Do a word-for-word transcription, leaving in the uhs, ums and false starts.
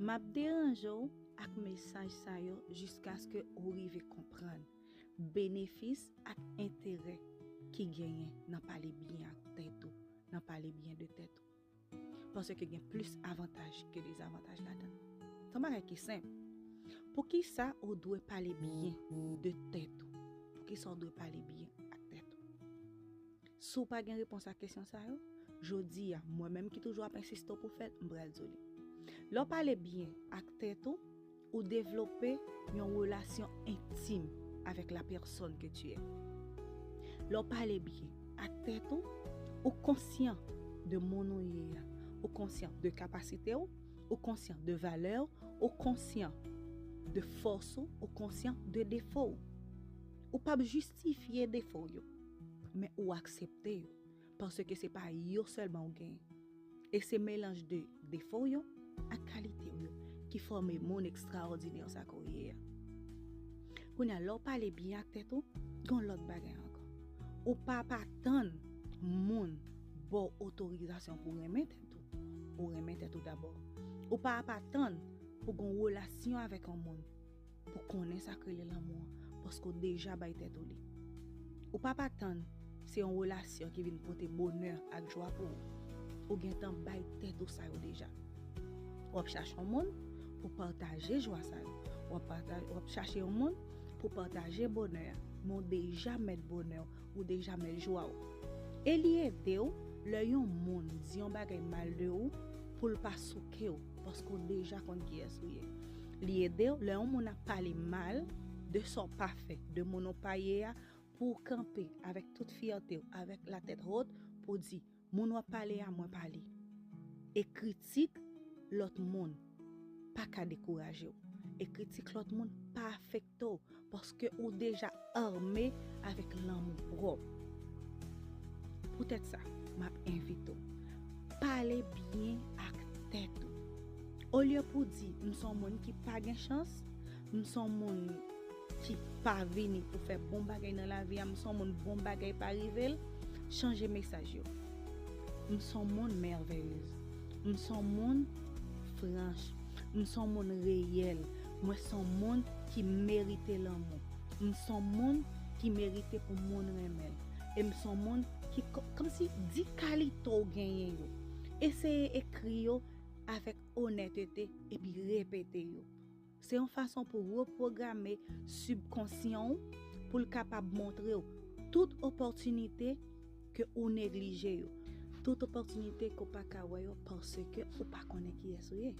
M ap deranje w ak mesaj sa yo jiskaske ou rive konprann benefis ak enterè ki genyen nan pale byen ak tèt ou, nan pale byen de tèt ou. Paske gen plis avantaj ke dezavantaj ladan l. Se yon bagay ki senp. Poukisa ou dwe pale byen de tèt ou? Poukisa ou dwe pale byen ak tèt ou? Si w pa gen repons a kesyon sa yo, jodi a, mwen menm ki toujou ap ensiste w pou fè l, m pral di w li. Lè w pale byen ak tèt ou, ou devlope yon relasyon entim avec la personne que tu es. Lè w pale byen ak tèt ou, ou konsyan de moun ou ye a, ou konsyan de kapasite w, ou konsyan de valè w, ou konsyan de fòs ou, ou konsyan de defo w. Ou p ap jistifye defo w yo, men ou aksepte yo, paske se pa yo sèlman ou genyen. E se melanj de defo w yo ak kalite w yo ki fòme moun ekstraòdinè sa ke w ye a. Kounye a, lè w pale byen ak tèt ou, gen yon lòt bagay ankò. Ou p ap atann moun ba w otorizasyon pou w renmen tèt ou. Ou renmen tèt ou dabò. Ou p ap atann pou gen yon relasyon avèk yon moun pou konnen sa k rele lanmou an, paske w deja bay tèt ou li. Ou p ap atann se yon relasyon ki vin pote bonè ak jwa pou ou. Ou gentan bay tèt ou sa yo deja. W ap chache yon moun pou pataje jwa sa yo. W ap pata-, w ap chache yon moun pou pataje bonè a. Men w deja mèt bonè w, ou deja mèt jwa w. E li ede w lè yon moun di yon bagay mal de ou pou l pa souke w, paske w deja konn kiyès ou ye. Li ede w lè yon moun ap pale mal de sa w pa fè, de moun ou pa ye a, pou w kanpe avèk tout fyète w, avèk latèt wot, pou w di, moun w ap pale a, mwen pa li. E kritik lòt moun pa ka dekouraje w. E kritik lòt moun pa afekte w, paske ou deja ame avèk lanmou pwòp. Poutèt sa, m ap envite w, pale byen ak tèt ou. Olye pou w di, m se yon moun ki pa gen chans, m se yon moun ki pa vini pou fè bon bagay nan lavi a, m se yon moun bon bagay pa rive l, chanje mesaj yo. M se yon moun mèveyez. M se yon moun franch. M se yon moun reyèl. Mwen se yon moun ki merite lanmou. M se yon moun ki merite pou moun renmen l. E m se yon moun ki kò-, kòmsi di kalite w genyen yo. Eseye ekri yo avèk onètete epi repete yo. Se yon fason pou repwograme sibkonsyan w pou l kapab montre w tout opòtinite ke ou neglije yo. Tout opòtinite ke w pa ka wè yo paske ou pa konnen kiyès ou ye.